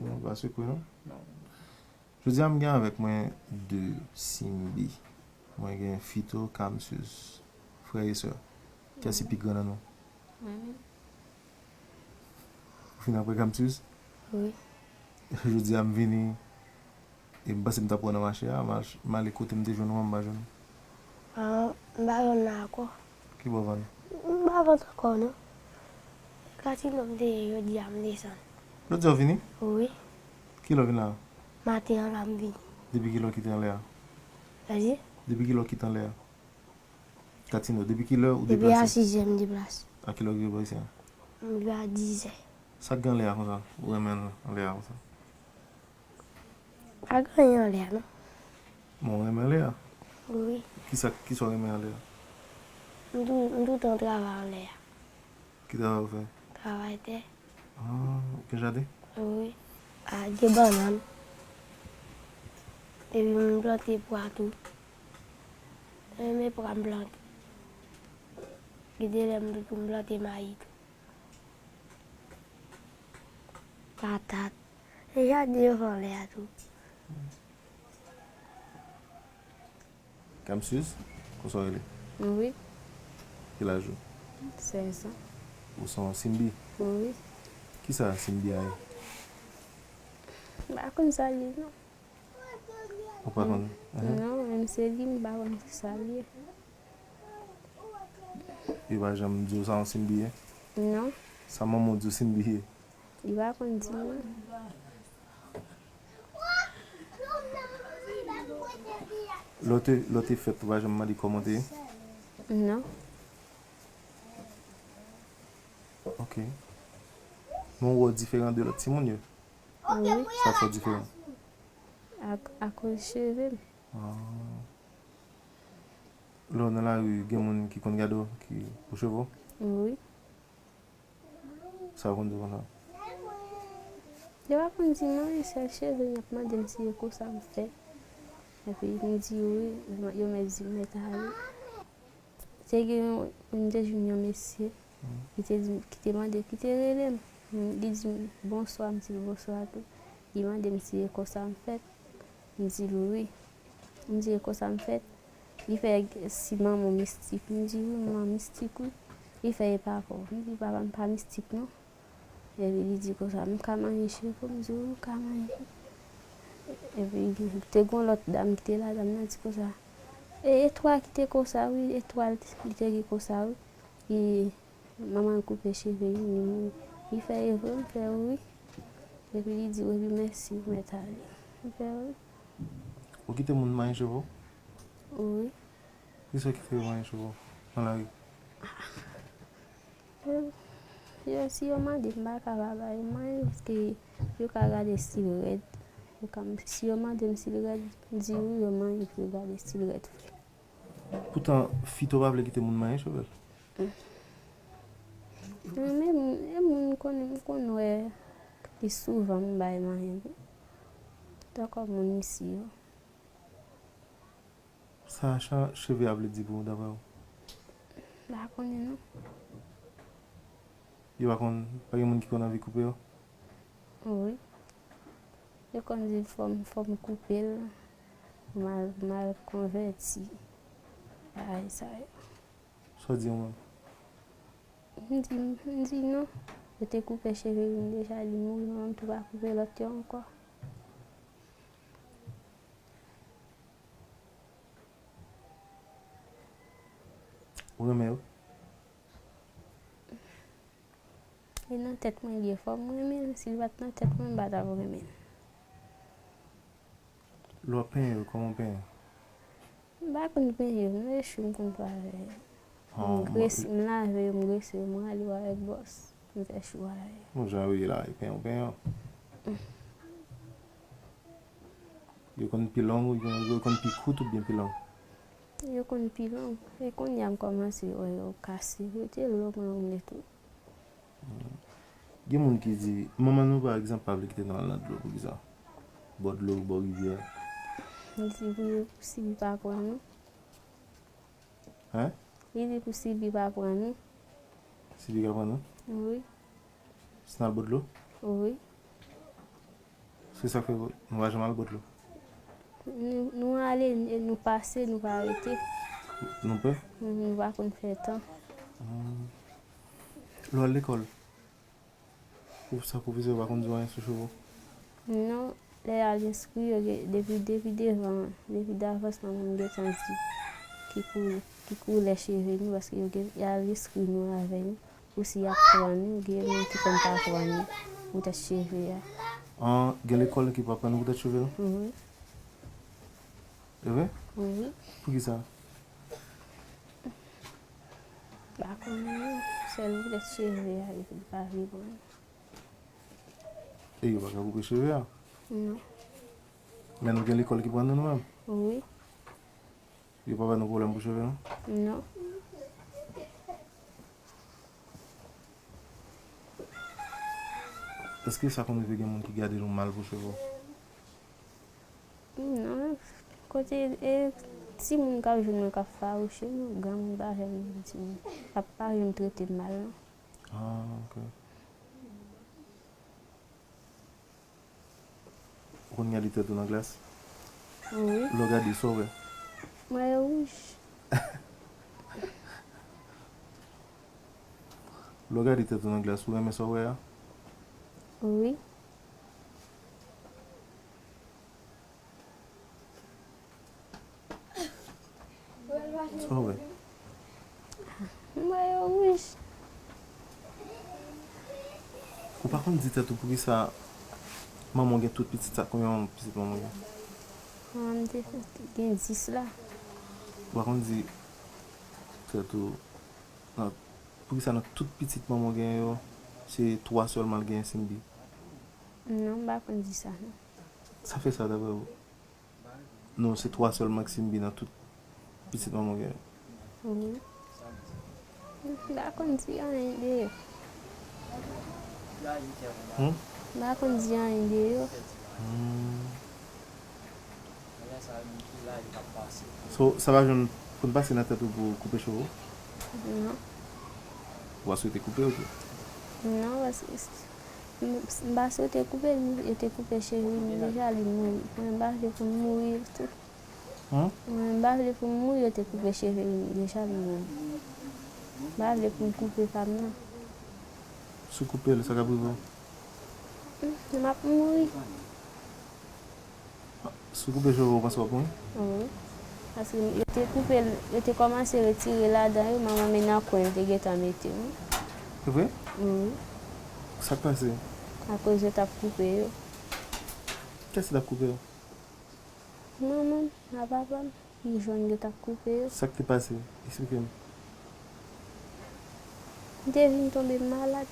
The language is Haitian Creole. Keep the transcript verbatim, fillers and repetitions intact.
Ou pa sekwe, non? Non. Jodi a, m gen avèk mwen de Simbi. Mwen gen Fito, Kamsus, frè e sè. Kiyès ki pi gran nan nou? Mwen menm. Ou fin apre Kamsus? Wi. Jodi a, m vini, e m panse m t ap wè w nan mache a, m al, m ale kote m te jwenn ou an, m pa jwenn ou. Ah, m pa jwenn la ankò. Ki bò w vann? M pa vann ankò, non. Katino m te ye jodi a, m desann. Jodi a w vini? Wi. Kilè w vin la? Maten an la m vini. Depi kilè w kite anlè a? Sa di? Depi kilè w kite anlè a? Katino, depi kilè ou deplase? Depi a sizè m deplase. A kilè w rive bò isi a? M rive a dizè. Sa k gen anlè a konsa? Ou renmen anlè a konsa? Pa gen anyen anlè a, non. Bon, ou renmen anlè a? Wi. Kisa, kisa w renmen anlè a? M tou, m toutan travay anlè a. Ki travay ou fè? Travay tè. Ah, ou gen jaden? Wi. A, gen bannann. Epi m plante pwa tou. M renmen pwa m plante. Gen de lè m, m plante mayi tou. Patat. E jaden yo fè anlè a tou. Kamsus, konsa w rele? Wi. Ki laj ou? Sèz an. Ou se yon Simbi? Wi. Kisa Simbi a ye? M pa konn sa l ye, non. Ou pa konn? Ehe. Non, menm se li, m pa konn ki sa l ye. Yo pa janm di w sa yon Simbi ye? Non. Sa manman w di w Simbi ye? Li pa konn di mwen. Lè w te, lè w te fèt, ou pa janm mande kòman w te ye? Non. Ok. Men w wè w diferan de lòt timoun yo? Wi. Sa fè w diferan? Ak, akoz cheve m. Ah. Lè w nan lari, gen moun ki konn gade w, ki pou cheve w? Wi. Sa yo konn di w konsa? Yo pa konn di m anyen, sèl cheve m y ap mande m si e konsa m fèt. Epi m di wi, yo mèt di m mèt ale. Te gen yon, m te jwenn yon mesye ki te di, ki te mande, ki te rele m. Li di m bonswa, m di l bonswa tou. Li mande m si e konsa m fèt. M di l wi. M di e konsa m fèt. Li fè si manman w mistik. M di wi, manman mistik wi. Li fè e papa w. M di papa m pa mistik non. Epi li di konsa, "M ka manyen cheve w?" M di, "Wi, ou ka manyen." Epi te gen yon lòt dam ki te la, dam nan di konsa, "E, etwal ki te konsa, wi, etwal li te gen konsa, wi. E, manman l koupe cheve l, li mouri." Li fè, "E vre?" M fè, "Wi." Epi li di, "Epi mèsi, ou mèt ale." M fè, "Wi." Ou kite moun manyen cheve w? Wi. Kisa w kite yo manyen cheve w nan lari? Yo, yo, si yo mande m, m pa ka pa ba yo manyen, paske yo ka gade si l rèd. Yo ka, si yo mande m si l rèd, m di wi, yo manyen pou yo gade si l rèd vre. Poutan, Fito pa vle kite moun manyen cheve l. Men, men, e moun m konnen, m konn wè li souvan m bay manyen tou. Tankou moun isi yo. Sa chan-, cheve a vle di pou ou, daprè ou? M pa konnen, non. Yo pa konn, pa gen moun ki konn anvi koupe yo? Wi. Yo konn di fò m, fò m koupe l, m al, m al konvèti. Bagay sa yo. Sa w di yo menm? M di, m di non. Yo te koupe cheve youn deja, li mouri, men m tou pa koupe lòt yo ankò. Ou renmen yo? E nan tèt mwen li ye, fò m renmen l. Si l pa t nan tèt mwen, m pa t ap renmen l. Lè w ap penyen yo, kòman w penyen? M pa konn penyen yo, non, e chou m konn fè avè yo. M grese, m lave yo, m grese yo, m rale yo avèk bwòs, m fè chou avè yo. Bon, jan yo ye la, e penyen w penyen yo. Yo konn pi long oubyen yo konn pi kout oubyen pi long? Yo konn pi long. E kounye a m kòmanse wè yo kase. Yo te long, long tou. Gen moun ki di, manman nou, pa egzanp, pa vle kite nou al nan dlo. Poukisa? Bò dlo, bò rivyè. Li di pou yo, pou Sibi pa pran nou. Hein? Li di pou Sibi pa pran nou. Sibi ka pran nou? Wi. Si n al bò dlo? Wi. Se sa k fè nou pa janm al bò dlo. Nou, nou ale, nou pase, nou pa rete. Nou pè? Nou pa konn fè tan. Lè w al lekòl, pwofesè, pwofesè yo pa konn di w anyen sou cheve w? Non, lè y al enskri yo, gen, depi, depi devan, depi davans, manman m gentan di ki koulè, ki koulè cheve nou, paske yo gen, y al enskri nou avè nou. Pou si y ap pran nou, gen moun ki konn pa pran nou, poutèt cheve a. An, gen lekòl ki pa pran nou poutèt cheve nou? Wi. E vre? Wi. Poukisa? Pa konnen non, sèl poutèt cheve a, epi li pa vle pran nou. E yo pa ka koupe cheve a? Non. Men nou gen lekòl ki pran nou, nou menm? Wi. Yo pa ba nou pwoblèm pou cheve nou? Non. Èske sa konn rive gen moun ki gade nou mal pou cheve w? Non. Kote, e, timoun k ap jwenn mwen k ap fawouche m, granmoun pa janm di m, pa, pa janm trete m mal, non. Ah, ok. Ou konn gade tèt ou nan glas? Wi. Lè w gade, sa w wè? M wè yo wouj. Lè w gade tèt ou nan glas, ou renmen sa w wè a? Wi. Sa w wè? M wè yo wouj. Ou pa konn di tèt ou poukisa manman w gen tout pitit sa, konbyen manman, pitit manman w gen? Manman m te gen dis la. Ou pa konn di tèt ou, nan, poukisa nan tout pitit manman w gen yo, se twa sèlman l gen Simbi? Non, m pa konn di sa, non. Sa fè sa, daprè ou? Non, se twa sèlman k Simbi nan tout pitit manman w gen yo. Wi. M pa konn di anyen de yo. Hmm? M pa konn di anyen de yo. Hmm. So, sa pa janm konn pase nan tèt ou pou w koupe cheve w? Non. Ou pa swete koupe yo tou? Non, paske M, m pa swete koupe l, yo te koupe cheve m deja, li mouri. Mwen, m pa vle pou m mouri tou. Hmm? Mwen, m pa vle pou m mouri, yo te koupe cheve m deja, li mouri. M pa vle pou m koupe pa m nan. Si w koupe l, sa k ap rive w? Hmm, m ap mouri. Si w koupe cheve w, ou panse w ap mouri? Wi. Paske yo te koupe l, yo te kòmanse retire ladan yo, manman m nan kwen l te gentan mete m. Se vre? Wi. Sa k pase? Akoz yo t ap koupe yo. Kiyès ki t ap koupe yo? Manman m, a papa m. M jwenn yo t ap koupe yo. Sa k te pase? Eksplike m. M te vin tonbe malad.